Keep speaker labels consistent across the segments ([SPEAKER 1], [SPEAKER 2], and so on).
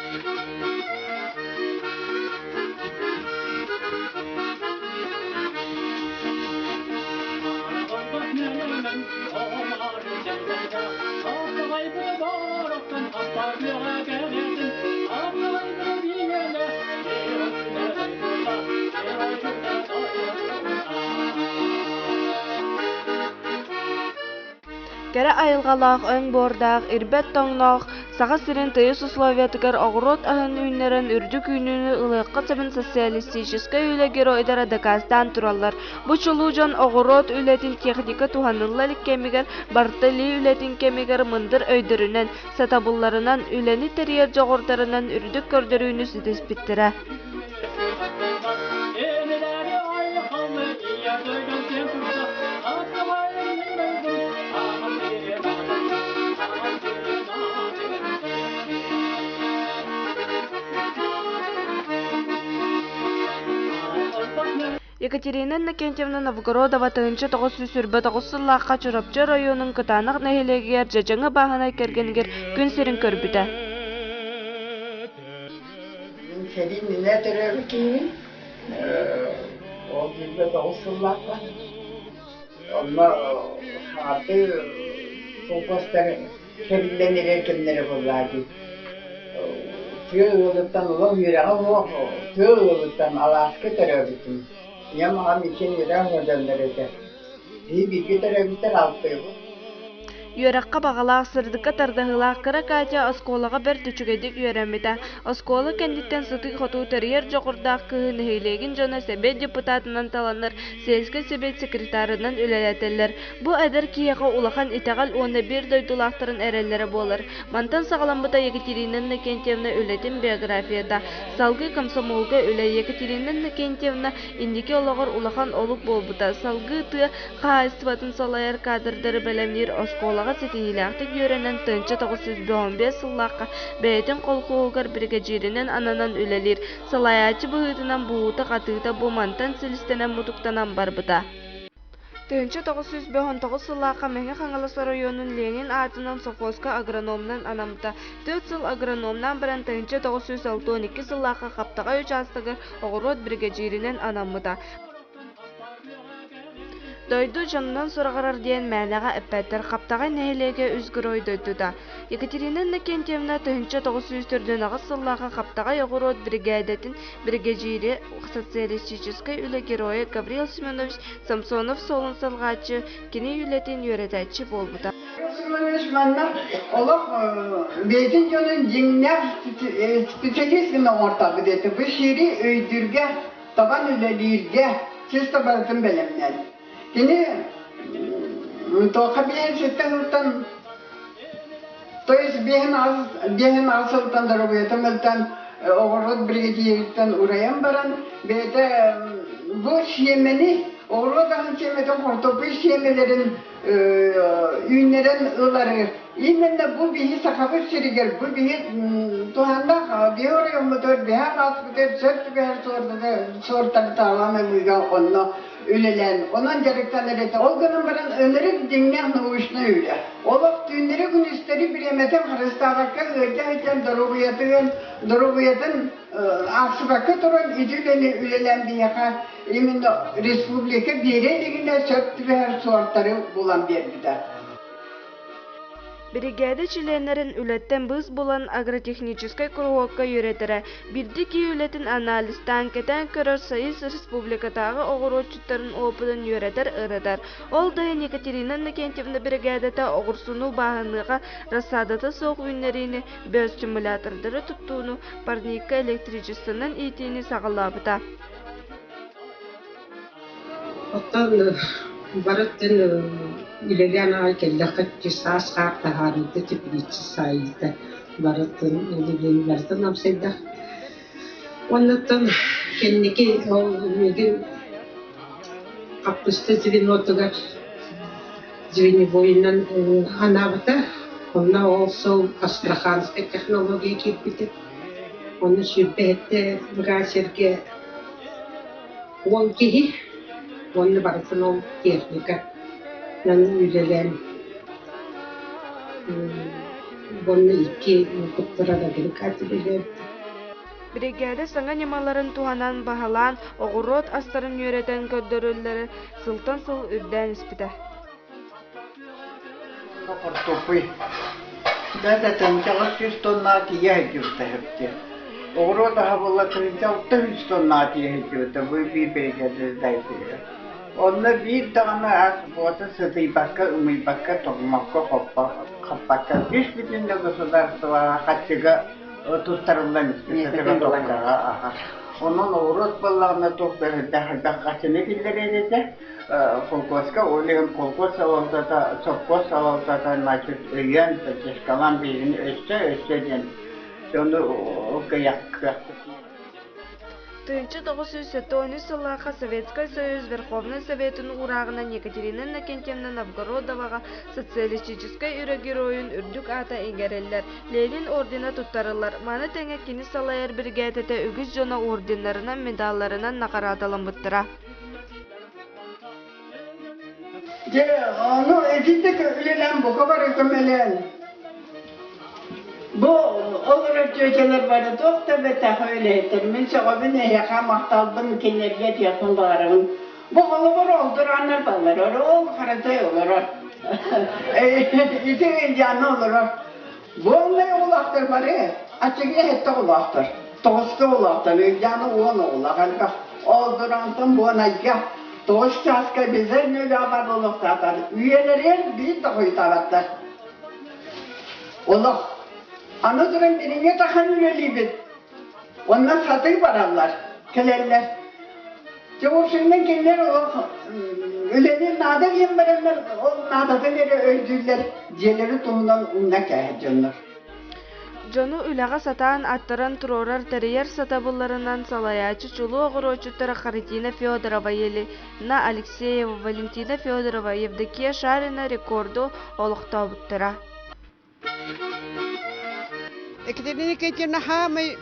[SPEAKER 1] Кэрэ айылҕалаах, өҥ буордаах, ирбэт тоҥноох Саха сирин тыйыс условиятыгар оҕуруот аһын үүннэрэн үрдүк үүнүүнү ылыахха сөбүн социалистическай үлэ геройдара дакаастаан тураллар. Бу чулуу дьон оҕуруот үлэтин техника туһанылла илик кэмигэр, барыта илии үлэтин кэмигэр мындыр өйдөрүнэн, сатабылларынан, үлэни тэрийэр дьоҕурдарынан үрдүк көрдөрүүнү ситиспиттэрэ. Екатерина Иннокентьевна Новгородова 1929 сыллаахха Чурапчы оройуонун Кытаанах нэһилиэгигэр Дьадьаҥы бааһынай кэргэнигэр күн сирин көрбүтэ.
[SPEAKER 2] Мин сэрии иннинэ төрөөбүт киһибин. Ол 29 сыллаахха. Онно хааты холкуостар тэриллэн эрэр кэмнэрэ буоллаа дии. Тыа ыалыттан улам үөрэҕэ суох, тыа ыалыттан алааска төрөөбүтүм. Ийэм аҕам иккиэн үөрэх сылдьаллар этэ. Биһи бииргэ төрөөбүттэр алтыабыт.
[SPEAKER 1] Үөрэххэ баҕалаах, сырдыкка тардыһыылаах кыра Катя оскуолаҕа бэрт үчүгэйдик үөрэммитэ. Оскуола кэнниттэн сытыы-хотуу тэрийэр дьоҕурдаах кыыһы нэһилиэгин дьоно сэбиэт депутатынан таланнар сельскэй сэбиэт секретарынан үлэлэтэллэр. Бу эдэр киһиэхэ улахан итэҕэл уонна биир дойдулаахтарын эрэллэрэ буолар. Мантан саҕаламмыта Екатерина Иннокентьевна үлэтин биографията. Салгыы комсомолга үлэ Екатерина Иннокентьевна инники олоҕор улахан олук буолбута. Салгыы тыа хаһаайыстыбатын салайар кадрдары бэлэмниир оскуолаҕа ситиһиилээхтик үөрэнэн 1995 сыллаахха бэйэтин колхуоһугар биригэдьииринэн ананан үлэлиир. Салайааччы быһыытынан буһуута-хатыыта бу мантан силистэнэн-мутуктанан барбыта. 1959 сыллаахха Мэҥэ Хаҥалас оройуонун Ленин аатынан сопхуоска агрономунан анаммыта. Түөрт сыл агрономнаан баран 1962 сыллаахха Хаптаҕай учаастагар оҕуруот биригэдьииринэн анаммыта. Дойду дьонунан сураҕырар диэн мээнэҕэ эппэттэр Хаптаҕай нэһилиэгэ үс герой дойдута. Екатерина Иннокентьевна 1948 сыллаахха Хаптаҕай оҕуруот биригээдэтин биригэдьиирэ, социалистическай үлэ геройа Гаврил Семенович Самсонов суолун салҕааччы, кини үлэтин үөрэтээччи буолбута.
[SPEAKER 2] Гаврил Семенович манна олох бэйэтин дьонун дьиҥнээх специалист гына оҥортообут этэ. Бу сири өйдүүргэ, табан үлэлииргэ чисто барытын бэлэмнээн. Кини туохха биэһин ситтэн ылтан то есть биэһин аҕыс сылтан доруобуйата мөлтөөн оҕуруот биригэдьиириттэн урайан баран бэйэтэ бу сиэмэни оҕуруот аһын сиэмэтин хортуоппуй сиэмэлэрин үүннэрэн ылары именно бу биһи Сахабыт сиригэр бу биһи туһаннаах биһи оройуоммутугар биһи ааспытыгар сөп түбэһэр суортары таалан ылыыга онно үлэлээн онон дьарыктанар этэ. Ол гынан баран ынырык дьиҥнээх научнай үлэ. Олох түүннэри-күнүстэри бириэмэтин харыстаабакка ыалдьа сылдьан доруобуйатын доруобуйатын аахсыбакка туран ити үлэни үлэлээн биһиэхэ именно республика биэрэ илигинэ сөп түбэһэр суортары булан биэрбитэ.
[SPEAKER 1] Биригээдэ чилиэннэрин үлэттэн быыс булан агротехническай куруһуокка үөрэтэрэ, биирдии киһи үлэтин анализтаан кэтээн көрөр Союз республикатааҕы оҕуруотчуттарын опытын үөрэтэр, ырытар. Ол да иһин Екатерина Иннокентьевна биригээдэтэ оҕурсуну бааһыныаҕа рассадата суох үүннэриини, биостимулятордары туттууну, парникка электричествонан иитиини саҕалаабыта.
[SPEAKER 3] Оттон бары өттүн үлэлээн аҕай кэллэххит саас хаар таһаарыыта, теплица саайыыта барытын үлэлиин барытын амсайдах. Оннуттан кэнники ол миигин хаппыста звенотугар звеньевойунан анаабыта. Онно ол сыл Астраханскай технология киирбитэ. Ону 27 быгаа сиргэ Уон киһи уонна барытын ол техниканан үлэлээн. Уонна икки куттаран агрегат үлэлээбитэ.
[SPEAKER 1] Биригээдэ саҥа ньымаларын туһанан баһылаан, оҕуруот астарын үөрэтэн көрдөрөллөрө сылтан сыл үрдээн испитэ.
[SPEAKER 2] Хортуоппуй да тыһыынчаҕа 100 тоннаҕа тиийэ сылдьыбыта сөптө. Оҕуруот аһа буолла 1006 тоннаҕа тиийэ сылдьыбыта бу биир биригээдэ Онно биир даҕаны ас буота сытыйбакка, ымыйбакка, тоҥмокко, хоппакка үс бүтүн да государствоҕа хаччыга туттарыллан испит аха. Онон оҕуруот буоллаҕына туох да элбэх элбэх хаччыны киллэрэр этэ. Холкуоска ол иһин холкуос салалтата, сопхуос салалтата значит өйөөн, поддержкалаан биһигини өссө өссө диэн дьону кыайахтыахпыт.
[SPEAKER 1] 1973 сыллаахха Советскай Союз Верховнай Советын уурааҕынан Екатерина Иннокентьевна Новгородоваҕа Социалистическай Үлэ Геройун үрдүк аата иҥэриллэр, Ленин ордена туттарыллар. Маны тэҥэ кини салайар биригээдэтэ үгүс дьоно орденнарынан, медалларынан наҕараадаламмыттара.
[SPEAKER 2] Дьэ, ону итинник үлэлээн бука бары көмөлөөн. Бу олорор чүөчэлэр бары туох да бэтэх үлэһиттэр. Мин сөҕөбүн эһиэхэ махталбын кинилэргэ этиэхпин баҕарабын. Бу холобур олдурааннар баллар, ол харатай олорор. Ити Ильяна олорор. Буоллай оҕолоохтор бары аччыгый эһэтте оҕолоохтор. Тоҕуска оҕолоохтор, Ильяна уон оҕолоох элбэх. Олдураантан буонайга тоҕус чааска обязательно үлэҕэ бар буолуохтаахтар. Үйэлэригэр биир да хойутаабаттар. Олох. Аны туран билиҥҥи тахан үлэлиибит. Онно сатыы бараллар, кэлэллэр. Дьэ, в общем, кинилэр олох үлэни наада диэн бараннар, ол наадатын эрэ өйдүүллэр, дьиэлэри туһунан умна кээһэр дьоннор.
[SPEAKER 1] Дьону үлэҕэ сатаан аттаран туруорар тэрийэр сатабылларынан салайааччы чулуу оҕуруотчуттара Харитина Федорова, Елена Алексеева, Валентина Федорова, Евдокия Шарина рекорду олохтообуттара.
[SPEAKER 4] Екатерина Никитична хаамай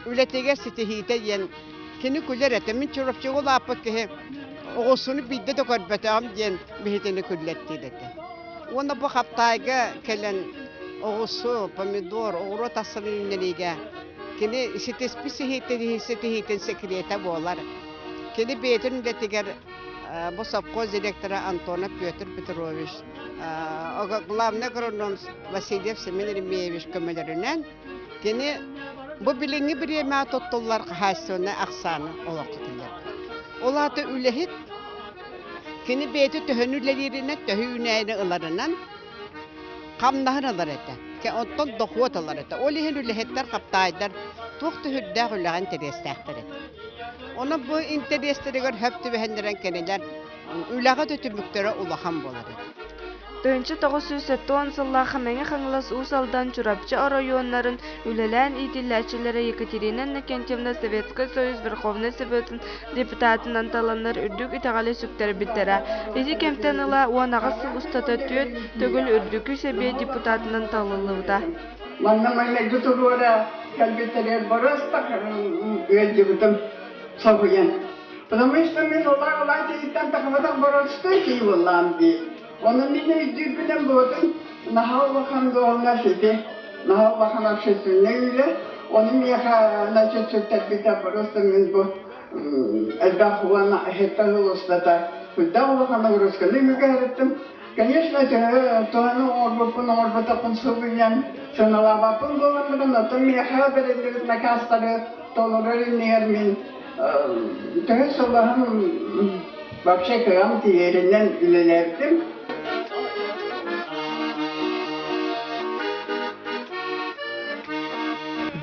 [SPEAKER 4] үлэтигэр ситиһиитэ диэн кини күлэр этэ. Мин Чурапчыга улааппыт киһи оҕусуну биирдэ да көрбөтөҕүм диэн биһитини күллэттиир этэ. Уонна бу Хаптаайга кэлэн оҕусу, помидор, оҕуруот асын үүннэриигэ кини ситиспит ситиһиитин секретэ буолар. Кини бэйэтин үлэтигэр бу совхоз директора Антонов Петр Петрович главный агроном Васильев Семен Еремеевич көмөлөрүнэн кини бу билиҥҥи бириэмэ туттуллар хаһаайыстыбаннай ахсааны олоххо киллэрбит. Ол аата үлэһит кини бэйэтэ төһөнү үлэлииринэн, төһө үүнээйини ыларынан хамнаһын ылар этэ. Оттон дохуот ылар этэ. Ол иһин үлэһиттэр, хаптаайдар туох да сүрдээх үлэҕэ интэриэстээхтэр этэ. Онон бу интэриэстэригэр хөп түбэһиннэрэн кинилэр үлэҕэ да түмүктэрэ улахан буолар эбит.
[SPEAKER 1] 1970 сыллаах Мэҥэ Хаҥалас, Уус Алдан, Чурапчы оройуоннарын үлэлээн иитиллээччилэрэ Екатерина Иннокентьевна Советскай Союз Верховнай Советын депутатынан таланнар үрдүк итэҕэли сүктэрбиттэрэ. Ити кэмтэн ыла 18 сыл устата түөрт төгүл Үрдүкү Сэбиэт депутатынан талыллыбыта.
[SPEAKER 2] Манна маҥнайгы туруора кэлбиттэригэр боруоста ыалдьыбытым соһуйан. Потому что мин улаах-улаах киһиттэн тахыбатах боростуой киһи буоллаҕым дии. Ону мин өйдүүрбүнэн буотун наһаа улахан дуоһунас ити, наһаа улахан общественнай үлэ. Ону миэхэ значит сүктэрбитэ просто мин бу элбэх уон сэттэ сыл устата сүрдээх улахан нагрузканы үгэһэриттим. Конечно, төһө туһаны оҥорбуппун оҥорботохпун сылыйан сыаналаабаппын буолан баран, оттон миэхэ бэриллибит накаастары толорор иннигэр мин төһө сылаһым вообще кыам тиийэринэн үлэлээбитим.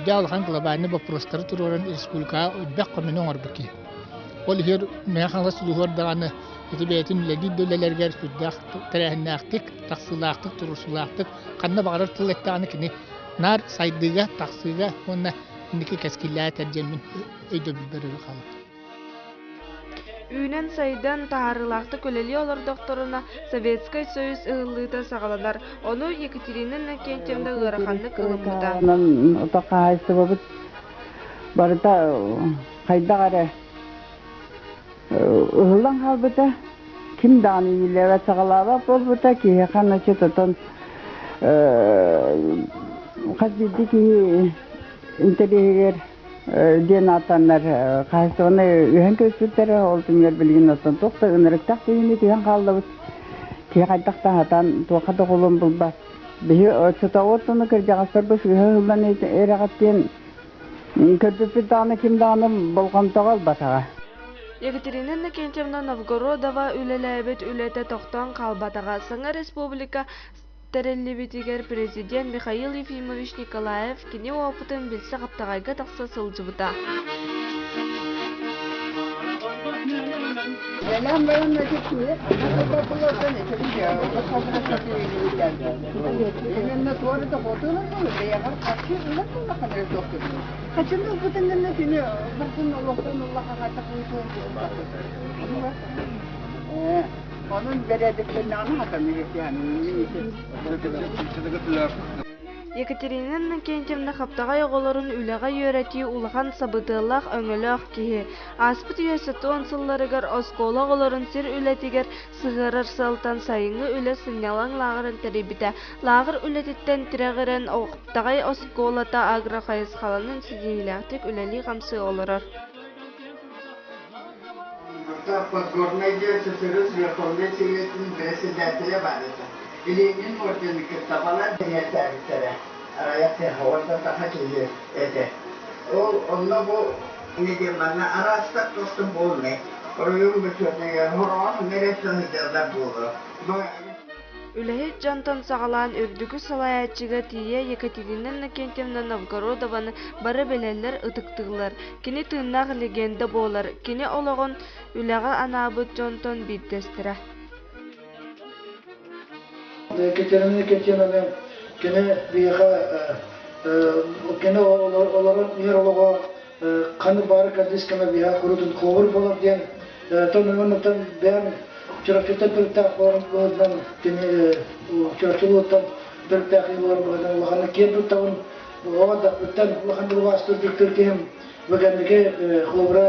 [SPEAKER 5] Үрдээх улахан глобальный боппуруостары туруоран республикаҕа элбэх көмөнү оҥорбут киһи. Ол иһигэр Мэҥэ Хаҥалас улууһугар даҕаны ити бэйэтин үлэлиир да үлэлэригэр сүрдээх тэрээһиннээхтик, тахсыылаахтык, туруорсуулаахтык ханна баҕарар тыл эттэҕинэ кини наар сайдыыга, тахсыыга уонна инники кэскиллээх этэр диэн мин өйдөбүлбэр өрө хаалар.
[SPEAKER 1] Үүнэн-сайдан, таһаарыылаахтык үлэлии олордохторуна Советскай Союз ыһыллыыта саҕаланар. Ону Екатерина Иннокентьевна ыараханнык ылыммыта.
[SPEAKER 2] Хаһаайыстыбабыт барыта хайдах эрэ ыһыллан хаалбыта. Ким даҕаны иилээбэт саҕалаабат буолбута. Киһиэхэ значит отон. Хас биирдии киһи интэриэһигэр диэн ааттаннар хаһаайыстыбаны үһэн көспүттэрэ, ол түмүгэр билигин оттон туох да ынырыктаах киһини түһэн хааллыбыт. Киһи хайдах да сатаан туохха да холуон булбат. Биһи оччотооҕу кырдьаҕастарбыт сыыһа ыһыллан эрэҕиттиэн көрбүппүт даҕаны ким даҕаны болҕомтоҕо ылбатаҕа.
[SPEAKER 1] Екатерина Иннокентьевна Новгородова үлэлээбит үлэтэ тохтоон хаалбатаҕа. Саҥа республика тэриллибитигэр президент Михаил Ефимович Николаев кини опытын билсэ Хаптаҕайга тахса сылдьыбыта.
[SPEAKER 2] Бэлэм баран Onun
[SPEAKER 1] Екатерина Иннокентьевна Хаптаҕай оҕолорун үлэҕэ үөрэтии улахан сабыдыаллаах өҥөлөөх киһи. Ааспыт үйэ 70 сылларыгар оскуола оҕолорун сир үлэтигэр сыһыарар сыалтан сайыҥҥы үлэ сынньалаҥ лааҕырын тэрийбитэ. Лааҕыр үлэтиттэн тирэҕирэн Хаптаҕай оскуолата агрохайысхаланан ситиһиилээхтик үлэлии-хамсыы олорор.
[SPEAKER 2] Подгорнай диэн СССР Верховнай Советын председателэ баар этэ. Ленин ордены кытта балар бэлиэтээбиттэрэ. Арайах уонна саха киһи этэ. Ол онно бу диэн манна араастар тосту буолнай. Оройуон бочуотугар хороҕор эрэ сылдьаллар буолуо.
[SPEAKER 1] Үлэһит дьонтон саҕалаан үрдүкү салайааччыга тиийэ Екатерина Иннокентьевна Новгородованы бары билэллэр, ытыктыыллар. Кини тыыннаах легенда буолар, кини олоҕун үлэҕэ анаабыт дьонтон биирдэстэрэ.
[SPEAKER 6] Екатерина Иннокентьевнаны кини биһиэхэ кини олорон иһэр олоҕо ханнык баары кэрдиис кэмэ биһиэхэ курутун холобур буолар диэн тон бэйэм Чурапчыттан төрүттээх буолан быһыытынан кини Чурапчы улууттан төрүттээх киһи буолар быһыытынан улаханнык киэн туттабын. Оҕо эрдэхпиттэн улахан убаастыыр киһим бу кэнники холобура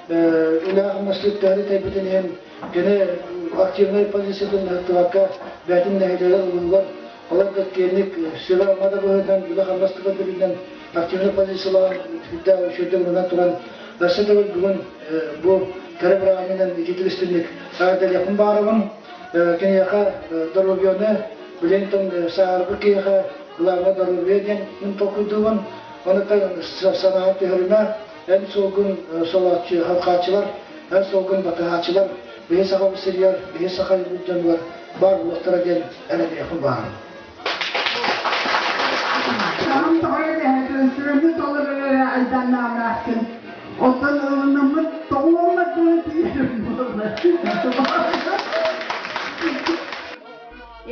[SPEAKER 6] үлэҕэ-хамнаска төһө тэйбитин иһин кини активнай позициятын ыһыктыбакка бэйэтин нэһилиэгэр улууһугар олор да киэҥник сүбэ-ама да быһыытынан үлэ-хамнас көрдөрүүтүнэн активнай позициялаан сүрдээх үчүгэйдик ылынан туран өссө төгүл бүгүн бу кэрэ бырааһынньыгынан итиитик истинник эҕэрдэлиэхпин баҕарабын. Киниэхэ доруобуйаны билигин сааһырбыт киһиэхэ главное доруобуйа диэн мин толкуйдуубун. Ону санааҕа түһэримэ, эн суолгун солооччу халхааччылар, эн суолгун батыһааччылар биһи сахабыт сиригэр, биһи саха дьонугар баар буолуохтара диэн эрэниэхпин баҕарабын.
[SPEAKER 2] Саҕам тоҕо эһэтин сүрүнү толорор эрэ айдааннаахтын. Оттон ылынаммыт тоҕуоммат буола тиийэрим буолла.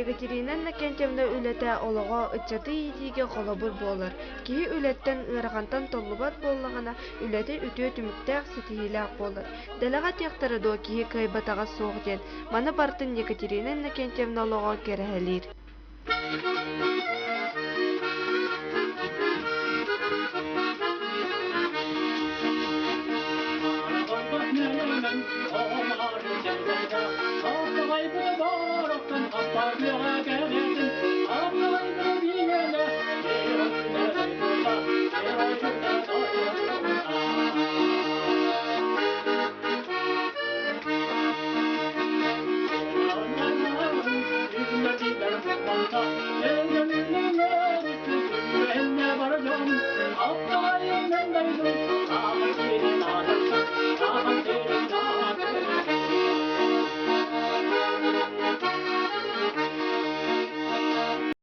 [SPEAKER 1] Екатерина Иннокентьевна үлэтэ олоҕо ыччаты иитиигэ холобур буолар. Киһи үлэттэн ыарахантан толлубат буоллаҕына, үлэтэ үтүө түмүктээх, ситиһиилээх буолар. Дэлэҕэ этиэхтэрэ дуо киһи кыайбатаҕа суох диэн. Маны барытын Екатерина Иннокентьевна олоҕо кэрэһэлиир.